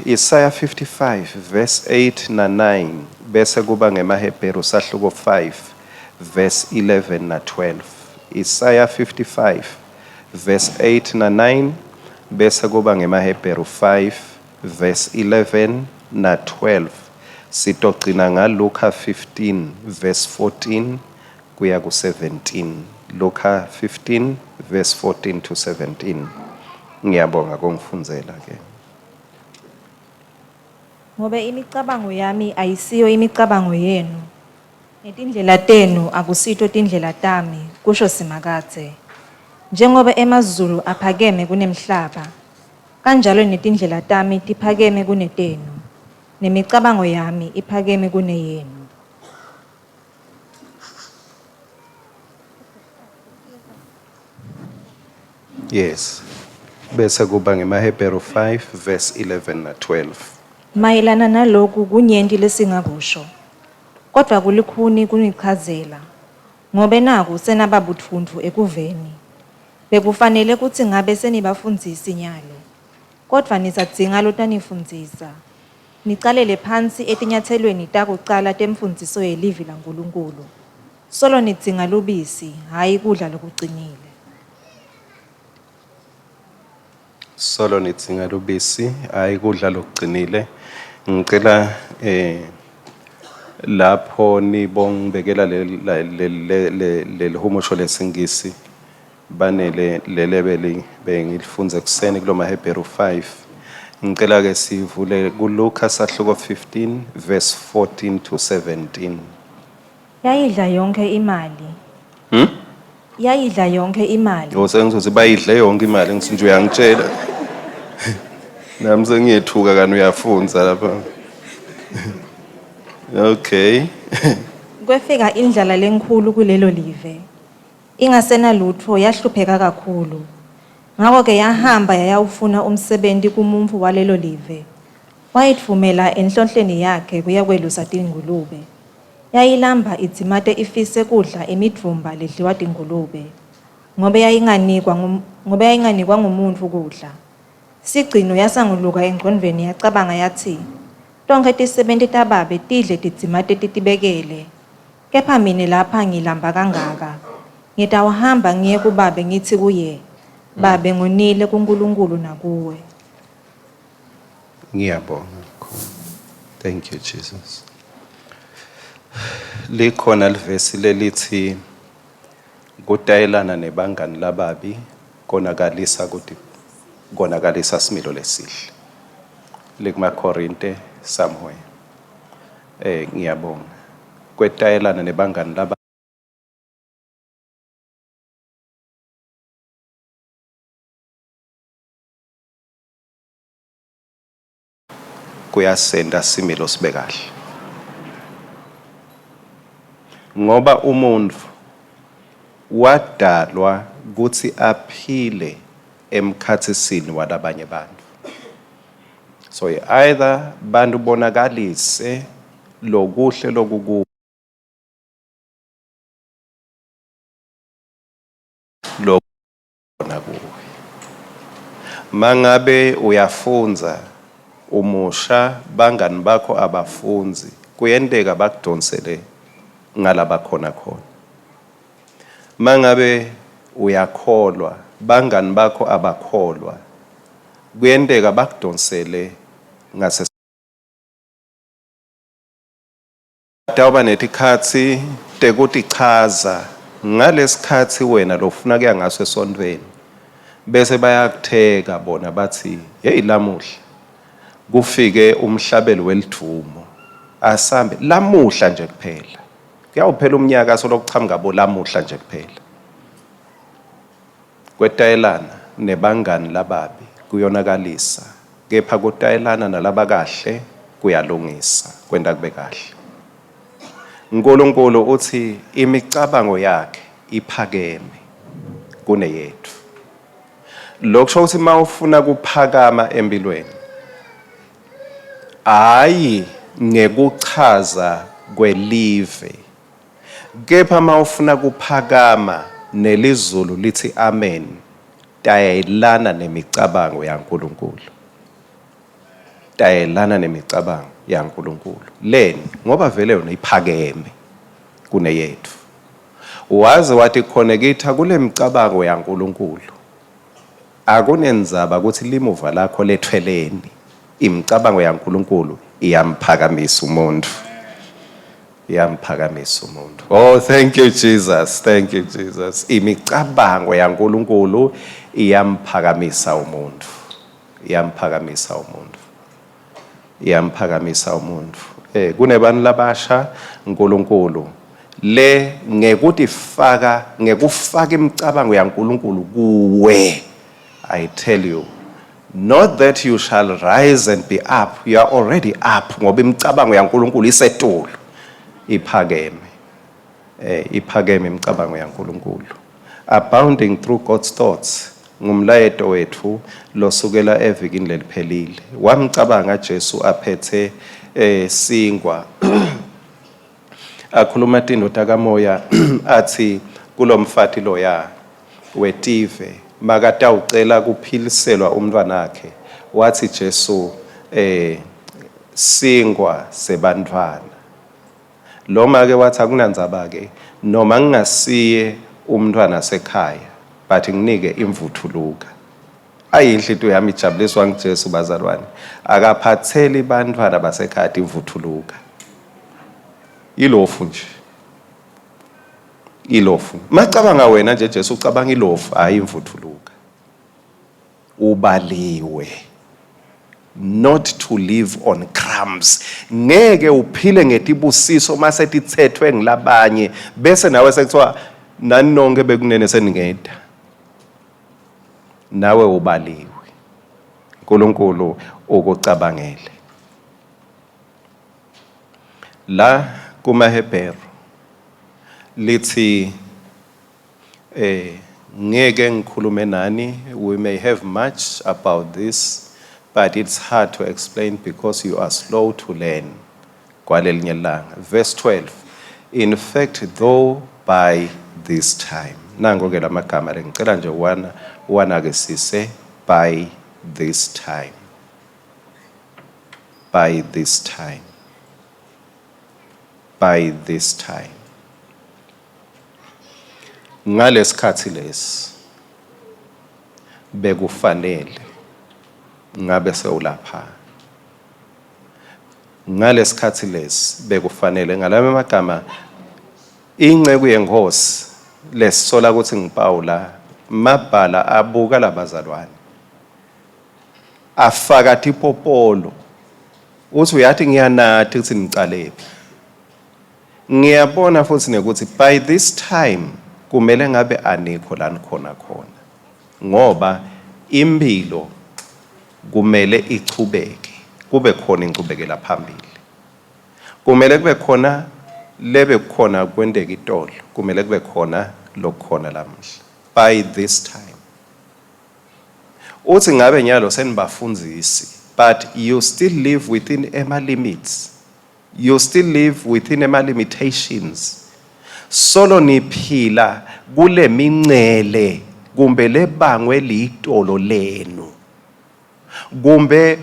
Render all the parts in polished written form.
Isaya 55 verse 8 na 9 bese kuba ngemaHebheru sahluko 5 verse 11 na 12. Isaya 55 verse 8 na 9 bese kuba ngemaHebheru 5 verse 11 na 12. Sitogcina ngaLuka 15 verse 14 kuya ku-17. Luka 15 verse 14 to 17. Ngiyabonga kongifundzela ke. Ngobe imicabango yami ayisiyo imicabango yenu, netindlela tenu akusito tindlela tami, kusho Simakadze. Njengoba emazulu aphakeme kunemhlaba, kanjalo netindlela tami tiphakeme kunetenu, nemicabango yami iphakeme kuneyenu. Yes. Bese kuba ngemaHebheru 5 verse 11 na 12. Mayelana naloku kunyenti lesingakusho, kodvwa kulikhuni kunichazela, ngobe naku senababutfuntfu ekuveni. Bekufanele kutsi ngabe senibafundzisi nyalo, kodvwa nisadzinga lotanifundzisa, nicalele phansi etinyatselweni takucala temfundziso yelivi laNkulunkulu. Solo nidzinga lubisi, hhayi kudla lokucinile. Solo nidzinga lubisi, hhayi kudla lokucinile. Ngicela lapho nibongibekela lelihumusho lesingisi banele lelebeli bengilifundza ekuseni kulomaHebheru 5. Ngicela ke sivule kuLuka sahluko 15 verse 14 to 17. Yayidla yonkhe imali. Yayidla yonkhe imali. Yo sengizothi bayidle yonke imali ngithi nje uyangitshela. Nami sengiyethuka kani uyafundza lapha. Okay. Kwefika indlala lenkhulu kulelo live. Ingasenalutfo yahlupheka kakhulu. Ngako-ke yahamba yayawufuna umsebenti kumuntfu walelo live. Wayitfumela enhlonhleni yakhe kuyakwelusa tingulube. Yayilamba idzimate ifise kudla imidvumba ledliwa tingulube, ngobe yayinganikwa ngobe yayinganikwa ngumuntfu kudla. Sigcino yasanguluka engcondvweni yacabanga yatsi, tonkhe tisebenti tababe tidle tidzimate titibekele, kepha mine lapha ngilamba kangaka. Ngitawuhamba ngiye kubabe ngitsi kuye, Babe ngonile kuNkulunkulu nakuwe. Ngiyabonga kakhulu. Thank you Jesus. Likhona livesi lelithi kutayelana nebangani lababi konakalisa kuti konakalisa similo lesihle. LikumaKorinte somewhere. Ngiyabonga. Kwetayelana nebangani laba kuyasenta similo sibe kahle. Ngoba umuntu wadalwa kutsi aphile emkhatsisini walabanye bantu. So either bantu bonakalise lokuhle lokuku lokona kuwe. Mangabe uyafundza umusha bangani bakho abafundzi kuyenteka bakudonsele ngalaba khona khona. Mangabe uyakholwa bangani bakho abakholwa kuyenteka bakudonsele ngase Tawuba netikhatsi tekutichaza ngalesikhatsi wena lofuna kuya ngaso esontfweni bese bayakutheka bona batsi hey lamuhla kufike umhlabelo welidvumo asambe lamuhla nje kuphela kuyawuphela umnyaka solokuchamuka bo lamuhla nje kuphela. Kwetayelana nebangani lababi kuyonakalisa, kepha kutayelana nalabakahle kuyalungisa, kwenta kube kahle. Nkulunkulu utsi imicabango yakhe iphakeme kuneyetfu. Lokusho kutsi mawufuna kuphakama empilweni, hhayi ngekuchaza kwelive, Kepha mawufuna kuphakama nelizulu litsi amen, tayelana nemicabango yaNkulunkulu. Tayelana nemicabango yaNkulunkulu. Leni? Ngoba vele yona iphakeme kuneyethu. Waze wathi khonekitha kule micabango yaNkulunkulu. Akunendzaba ukuthi limuva lakho lethweleni. Imicabango yaNkulunkulu iyamphakamisa umuntu. Iyamphakamisa umuntu. Oh, thank you Jesus. Thank you Jesus. Imicabango yaNkulunkulu iyamphakamisa umuntu. Iyamphakamisa umuntu. Iyamphakamisa umuntu. Kunebantu labasha uNkulunkulu le ngekutifaka ngekufaka imicabango yaNkulunkulu kuwe. I tell you, not that you shall rise and be up, you are already up ngoba imicabango yaNkulunkulu isetulu, iphakeme. Iphakeme imicabango yaNkulunkulu. Abounding through God's thoughts ngumlayeto wethu losukela evikini leliphelile. Wamcabanga Jesu aphethe singwa akhuluma tinto kamoya athi kulomfati loya wetive makatawucela kuphiliselwa umntwanakhe, wathi Jesu singwa sebantfwana. Lo make wathi akunandzaba ke noma ngingasiye umntwana sekhaya, but nginike imvuthuluka. Ayinhlito yami ijabuliswa nguJesu bazalwane, akaphatheli bantwana basekhaya imvuthuluka. Ilofu nje, ilofu. Macabanga wena nje Jesu ucabanga ilofu, hayi imvuthuluka. Ubaliwe not to live on crumbs. Ngeke uphile ngetibusiso mase tithethwe ngilabanye bese nawe sekuthiwa nani nonke bekunene seningeda. Nawe ubaliwe, uNkulunkulu ukucabangele. La kumaHebheru lithi ngeke ngikhulume nani, we may have much about this, but it's hard to explain because you are slow to learn. Kwalelinye ilanga, verse 12, in fact, though by this time, nango ke lamagama le ngicela nje wana wanake sise, by this time, by this time, by this time, ngalesikhathi lesi bekufanele ngabe sewulapha. Ngalesikhathi lesi bekufanele, ngalama magama inceku yenkosi lesisola ukuthi ngiPawula mabhala abuka labazalwane afaka tipopolo, uthi uyathi ngiyanathi ukuthi nicalephi, ngiyabona futhi nekuthi by this time kumele ngabe anikho la nikhona khona, ngoba impilo kumele ichubeke, kube khona inchubekela phambili, kumele kube khona lebe kukhona kwenteka itolo, kumele kube khona lokukhona lamuhla. By this time uthi ngabe nyalo senibafundzisi, but you still live within ema limits, you still live within ema limitations, solo niphila kule mincele kumbe lebangwe litolo lenu, kumbe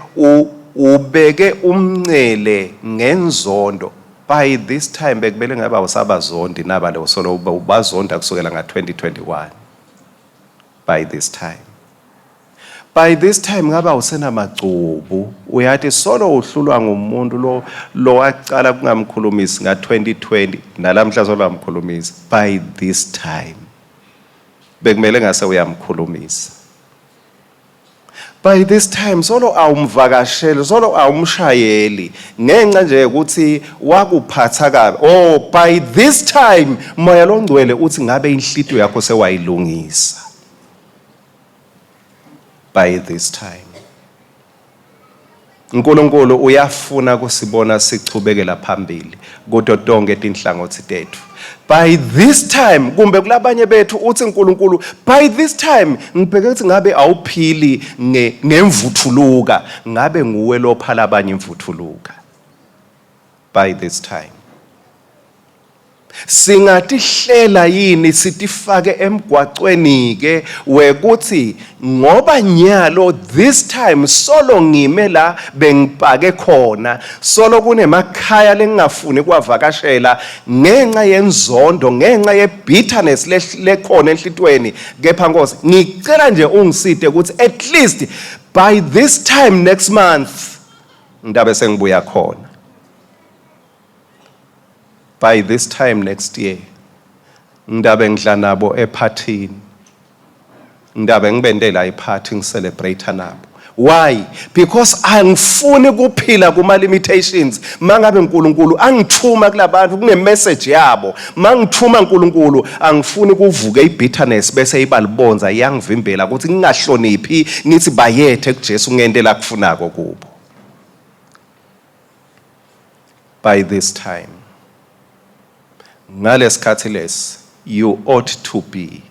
ubeke umncele ngenzondo. By this time bekumele ngabe awusabazondi naba lo solo ubazonda kusukela nga-2021. By this time, by this time ngabe awusenamagcubu, uyathi solo uhlulwa ngumuntu lo lowacala kungamkhulumisi nga-2020, nalamhla solo amkhulumisi. By this time bekumele ngase uyamkhulumisa. By this time solo awumvakasheli, solo awumshayeli ngenxa nje ukuthi wakuphatha kabi. Oh, by this time moya longcwele uthi ngabe inhlitiyo yakho sewayilungisa. By this time uNkulunkulu uyafuna kusibona sichubekela phambili kuto tonke tinhlangothi tethu. By this time kumbe kulabanye bethu uthi uNkulunkulu by this time ngibheke ukuthi ngabe awuphili ngemvuthuluka, ngabe nguwe lopha labanye imvuthuluka. By this time. Singatihlela yini sitifake emgwacweni ke wekuthi ngoba nyalo this time solo ngime la bengipake khona, solo kunemakhaya lengingafuni kuwavakashela ngenxa yenzondo, ngenxa ye-bitterness lekhona enhlitweni, kepha Nkosi ngicela nje ungisite ukuthi at least by this time next month ngidabe sengibuya khona. By this time next year ngidabe ngidla nabo ephathini, ngidabe ngibentela iphathi, ngicelebrate nabo. Why? Because angifuni kuphila kuma limitations. Mangabe uNkulunkulu angithuma kulabantu kune message yabo, mangithuma uNkulunkulu angifuni kuvuke ibitterness bese ibalibonza iyangivimbela ukuthi ngingahloniphi, ngithi bayethe kuJesu ngentela kufunako kubo. By this time, ngalesikhathi lesi, you ought to be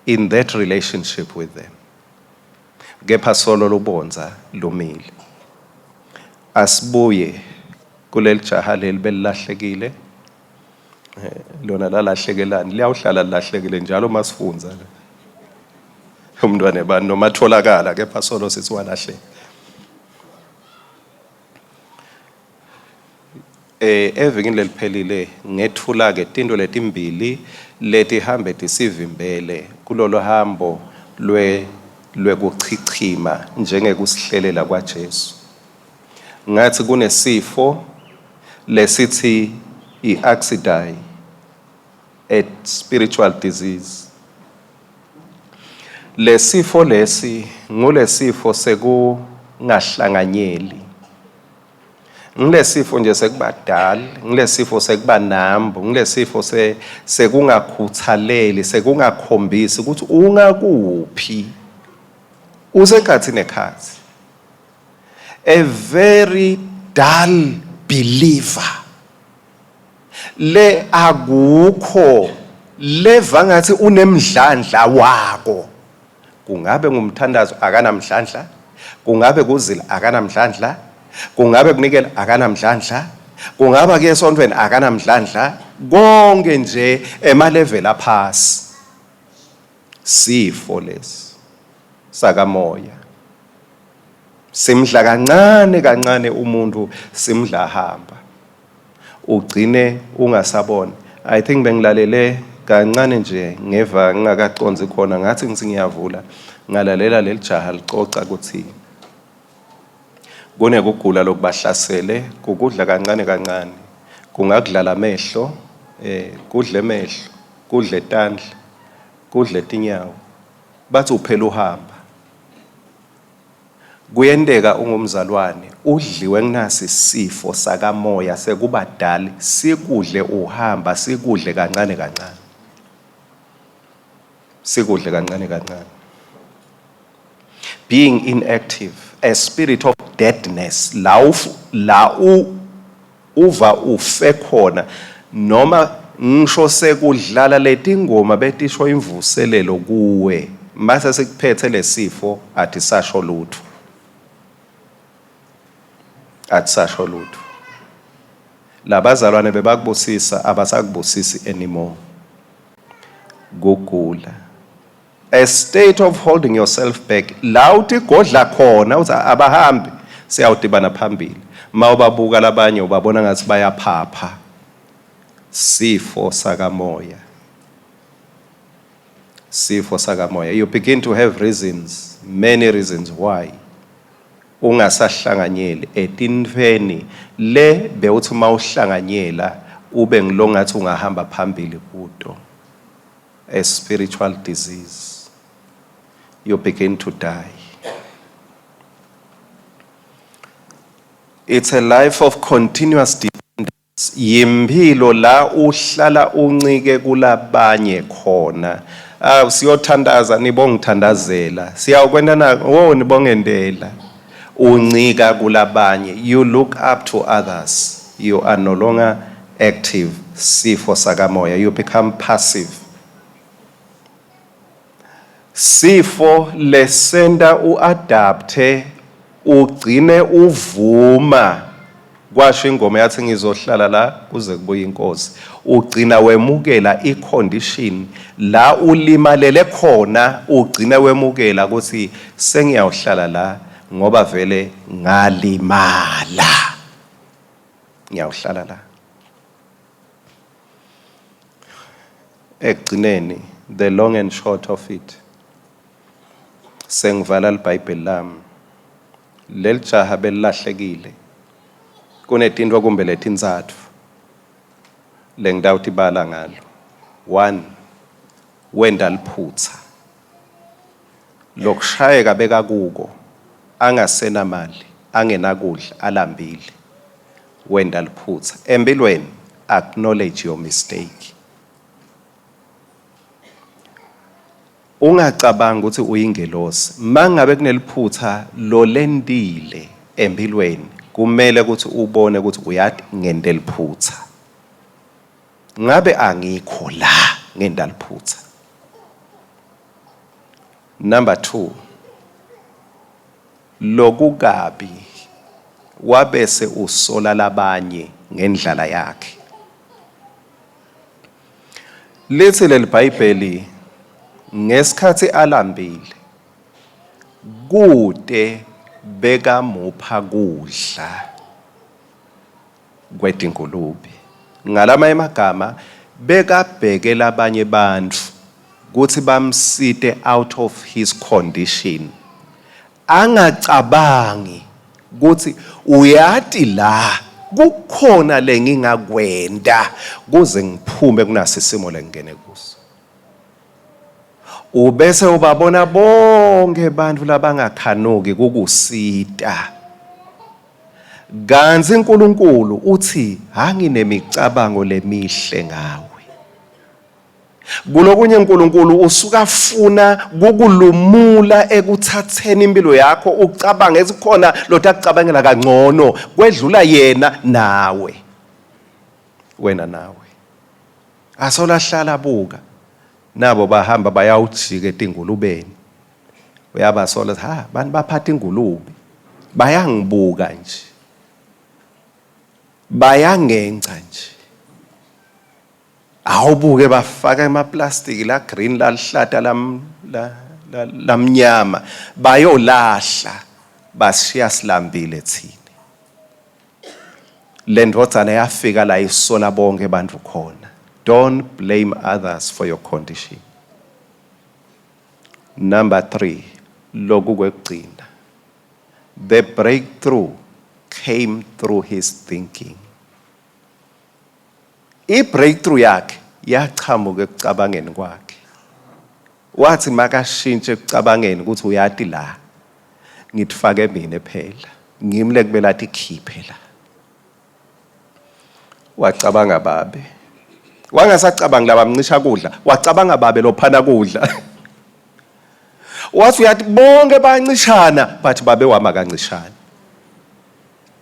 in that relationship with them, kepha solo lubonza lumile. Asibuye kuleli jaha leli belilahlekile. Lona lalahlekelani? Liyawuhlala lilahlekile njalo masifunza la umntwana ebani noma atholakala, kepha solo sithi walahleka. Evikini leliphelile ngethula ke tinto letimbili letihambe tisivimbele kulolo hambo lwe lwekuchichima njengekusihlelela kwaJesu. Ngathi kunesifo lesithi i-accidie, a spiritual disease. Lesifo lesi ngulesifo sekungahlanganyeli, ngilesifo nje sekubadala, ngilesifo sekuba nambu, ngilesifo sekungakhuthaleli, sekungakhombisi ukuthi ungakuphi, usekhathi nekhathi, a very dull believer. Le akukho leva ngathi unemdlandla wako. Kungabe ngumthandazo, akanamdlandla. Kungabe kuzila, akanamdlandla. Kungabe kunikela, akanamdlandla. Kungaba kuye esontweni, akanamdlandla. Konke nje emalevel aphasi. Sifo lesi sakamoya simdla kancane kancane umuntu, simdla hamba ugcine ungasabona. I think bengilalele kancane nje, ngeva ngingakaconzi khona, ngathi ngithi ngiyavula, ngalalela leli jaha licoca ukuthi kunekugula lokubahlasele, kukudla kancane kancane, kungakudlala amehlo, kudle emehlo, kudle tandla, kudle tinyawo, bathi uphela uhamba. Kuyenteka ungumzalwane udliwe nginasi sifo sakamoya sekubadali, sikudle uhamba, sikudle kancane kancane, sikudle kancane kancane. Being inactive, a spirit of deadness, la la u uva ufe khona, noma ngisho sekudlala letingoma betisho imvuselelo kuwe, mase sikuphethe lesifo athi sasho lutho, athi sasho lutho. Labazalwane bebakubusisa abasakubusisi anymore. Kugula, a state of holding yourself back, la utigodla khona uthi abahambi, siyawudibana phambili. Mawubabuka labanye ubabona ngathi bayaphapha. Sifo sakamoya, sifo sakamoya. You begin to have reasons, many reasons why ungasahlanganyeli etintfweni le bewuthi mawuhlanganyela ube ngilongathi ungahamba phambili kuto. A spiritual disease, you begin to die. It's a life of continuous dependence, yimphilo la uhlala uncike kulabanye khona. Ah, siyothandaza, nibongithandazela, siyawukwenta na wo, nibongendela. Uncika kulabanye, you look up to others, you are no longer active. Sifo sakamoya, you become passive. Sifo lesenta uadapte, ugcine uvuma. Kwasho ingoma yathi ngizohlala la kuze kubuye inkosi. Ugcina wemukela icondition la ulimalele khona, ugcina wemukela ukuthi sengiyawuhlala la ngoba vele ngalimala. Ngiyawuhlala la. Ekugcineni, the long and short of it, sengivala liBhayibheli lami. Leli jaha belilahlekile. Kunetinto kumbe letintsatfu lengitawutibala ngalo. One, wenta liphutsa. Lokushayeka bekakuko angasenamali, angenakudla, alambile. Wenta liphutsa. Empilweni, acknowledge your mistake. Ungacabangi ukuthi uyingelosi. Mangabe kuneliphutha lolentile empilweni, kumele ukuthi ubone ukuthi uyati ngente liphutha. Ngabe angikho la ngenta liphutha. Number 2, lokukabi wabese usola labanye ngendlala yakhe. Lithi leliBhayibheli ngesikhathi alambile kute bekamupha kudla kwetingulube. Ngalamanye emagama bekabheke labanye bantfu kutsi bamsite out of his condition. Angacabangi kutsi uyati la kukhona lengingakwenta kuze ngiphume kunasi simo lengingene kuso. Ubese ubabona bonke bantfu labangakhanuki kukusita. Kantsi uNkulunkulu uthi anginemicabango lemihle ngawe. Kulokunye uNkulunkulu usuka afuna kukulumula ekuthatheni impilo yakho ucabange esikhona lotakucabangela kangcono kwedlula yena nawe. Wena nawe. Asolahlala buka. Nabo bahamba bayawujika etingulubeni. Uyabasola ha bantu baphatha ingulube. Bayangibuka nje. Bayangenca nje. Awubuke bafaka emaplastiki la green lalihlata lam la lamnyama bayolahla bashiya silambile thina. Le ndvodzana yafika la isola bonke abantu khona. Don't blame others for your condition. Number 3, loku kwekugcina. The breakthrough came through his thinking. I-breakthrough yakhe yachamuka ekucabangeni kwakhe. Wathi makashintshe ekucabangeni ukuthi uyati la ngithifake mina phela ngimi lekumele atikhiphe la. Wacabanga babe. Wangasacabangi labamncisha kudla, wacabanga babe lophana kudla. Wathi uyathi bonke bayancishana but babe wami akancishani.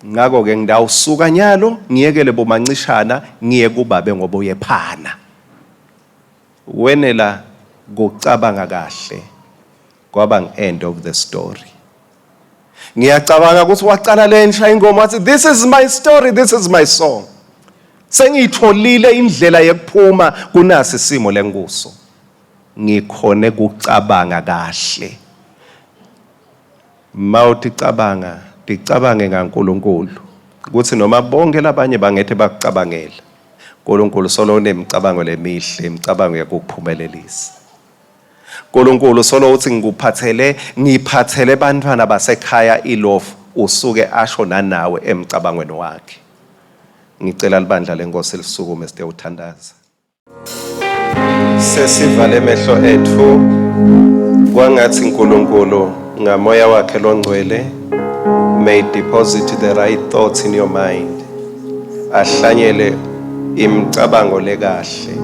Ngakho-ke ngidawusuka nyalo ngiyekele bomancishana ngiye kubabe ngoba uyephana. Wenela kucabanga kahle kwaba ngi-end of the story. Ngiyacabanga ukuthi waqala lensha ingoma wathi this is my story, this is my song. Sengiyitholile indlela yekuphuma kunasi isimo lenkuso. Ngikhone kucabanga kahle. Mawuticabanga, ticabange ngaNkulunkulu ukuthi noma bonke labanye bangethe bakucabangela, uNkulunkulu solo unemicabango lemihle, imicabango yokukuphumelelisa. uNkulunkulu solo uthi ngikuphathele, ngiphathele bantwana basekhaya ilofu, usuke asho nanawe emcabangweni wakhe. Ngicela libandla lenkosi lisukume sitewuthandaza. Sesivale emehlo ethu kwangathi uNkulunkulu ngamoya wakhe longcwele may deposit the right thoughts in your mind ahlanyele imicabango lekahle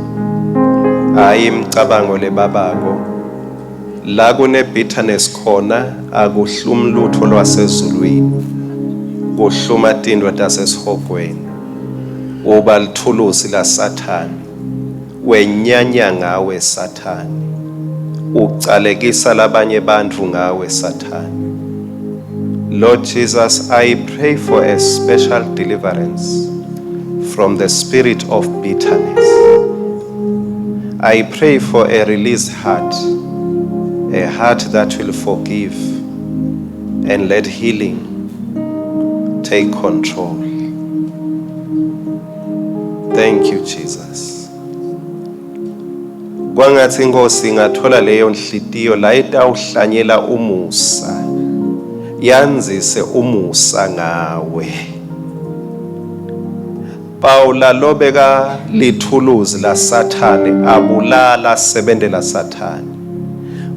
hayi imicabango lebabako la kune bitterness khona akuhlumi lutho lwasezulwini kuhluma tindwa tasesihogweni uba lithulusi laSathane wenyanya ngawe Sathane ucalekisa labanye bantfu ngawe Sathane. Lord Jesus, I pray for a special deliverance from the spirit of bitterness. I pray for a released heart, a heart that will forgive and let healing take control. Thank you, Jesus. Kwangathi inkosi ingathola leyo nhlitiyo la itawuhlanyela umusa, yanzise umusa ngawe. Pawula lobeka lithuluzi la Sathane abulala sebentela Sathane.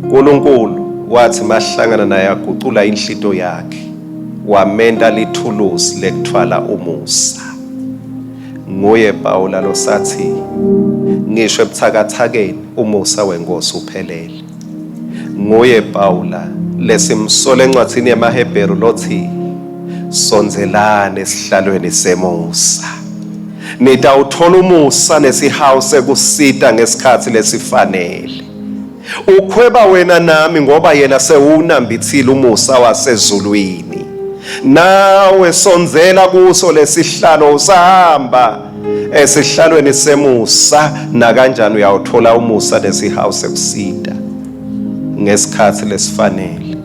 uNkulunkulu wathi mahlangana naye agucula inhlito yakhe wamenta lithuluzi lekuthwala umusa. Nguye Pawula losathi ngisho ebuthakathakeni umusa wenkosi uphelele. Nguye Pawula lesimsola encwadzini yemaHebheru lothi sondzelane esihlalweni semusa. Nitawuthola umusa nesihawu sekusita ngesikhathi lesifanele. Ukhweba wena nami ngoba yena sewunambithile umusa wasezulwini. Nawe sondzela kuso lesihlalo usahamba esihlalweni semusa nakanjani uyawuthola umusa nesihawu sekusita ngesikhathi lesifanele.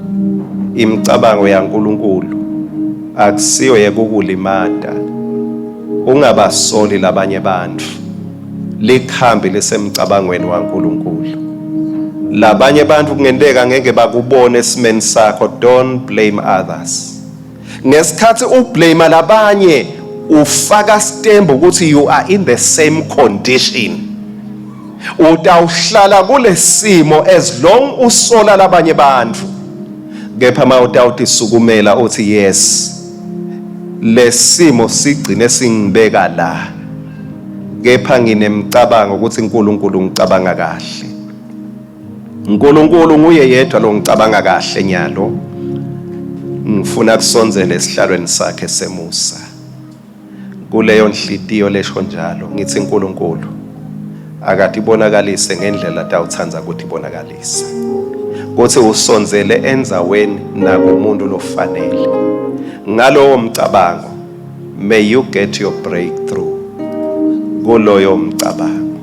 Imicabango yaNkulunkulu akusiyo yekukulimata. Ungabasoli labanye bantfu. Likhambi lisemcabangweni waNkulunkulu. Labanye abantu kungenteka ngeke bakubone esimeni sakho. Don't blame others. Ngesikhathi ublame labanye ufaka stembu ukuthi you are in the same condition. Utawuhlala kulesimo as long usola labanye bantu. Kepha mawutawutisukumela uthi yes, lesimo sigcine singibeka la. Kepha nginemcabango ukuthi uNkulunkulu ngicabanga kahle. uNkulunkulu nguye yedwa lo ngicabanga kahle nyalo. Ngifuna kusondzela esihlalweni sakhe semusa. Kuleyo nhlitiyo lesho njalo ngithi uNkulunkulu akatibonakalise ngendlela tawutsandza ukuthi ibonakalisa. Kuthi usondzele endzaweni nakumuntu lofanele. Ngalowo mcabango may you get your breakthrough kuloyo mcabango.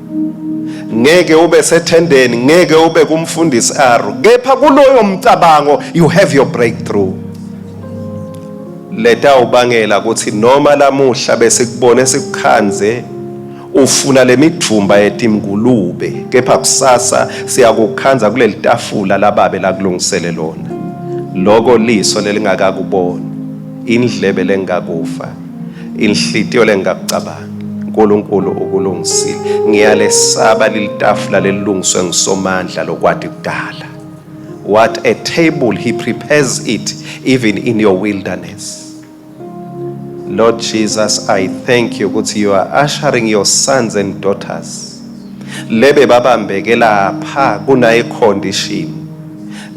Ngeke ube sethendeni, ngeke ube kumfundisi Aru, kepha kuloyo mcabango you have your breakthrough. Letawubangela ukuthi noma lamuhla besikubone sikukhandze ufuna lemidvumba yetimngulube, kepha kusasa siyakukhandza kuleli tafula lababe lakulungisele lona. Loko liso lelingakakuboni, indlebe lengakufa, inhlitiyo lengakucabangi. uNkulunkulu ukulungisile. Ngiyalesaba leli tafula lelilungiswe ngusomandla lokwati kudala. What a table he prepares it even in your wilderness. Lord Jesus, I thank you ukuthi you are ushering your sons and daughters. Lebe babambeke lapha kunayi condition.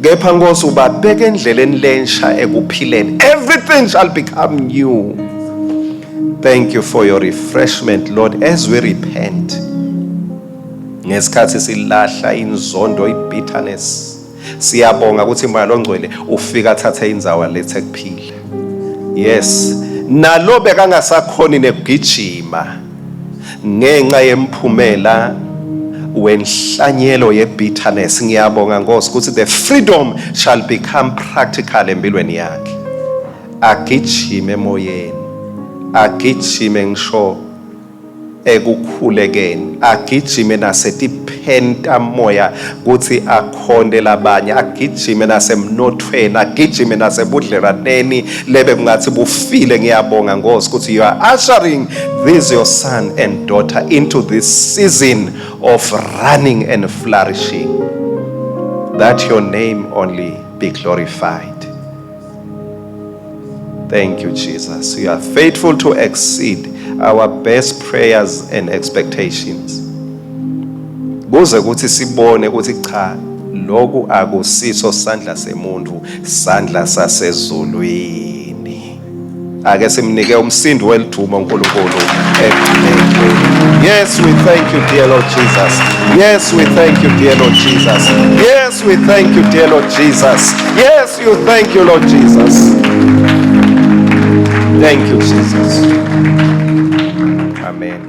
Kepha Nkosi ubabeka endleleni lensha ekuphileni. Everything shall become new. Thank you for your refreshment, Lord, as we repent. Ngesikhathi silahla inzondo, i-bitterness. Siyabonga ukuthi moya longcwele ufika athathe indzawo alethe kuphila. Yes, nalo bekangasakhoni nekugijima ngenxa yemphumela wenhlanyelo ye-bitterness. Ngiyabonga Nkosi ukuthi the freedom shall become practical empilweni yakhe. Agijime emoyeni, agijime ngisho ekukhulekeni, agijime nasetipheni moya kuthi akhonde labanye, agijime nasemnothweni, agijime nasebudlelwaneni lebe kungathi bufile. Ngiyabonga Nkosi ukuthi you are ushering this your son and daughter into this season of running and flourishing, that your name only be glorified. Thank you, Jesus. You are faithful to exceed our best prayers and expectations. Kuze kuthi sibone ukuthi cha, lokhu akusiso sandla semuntu, sandla sasezulwini. Ake simnike umsindo welithumo uNkulunkulu ekugcineni. Yes, we thank you, dear Lord Jesus. Yes, we thank you, dear Lord Jesus. Yes, we thank you, dear Lord Jesus. Yes, you thank you, Lord Jesus. Thank you, Jesus. Amen.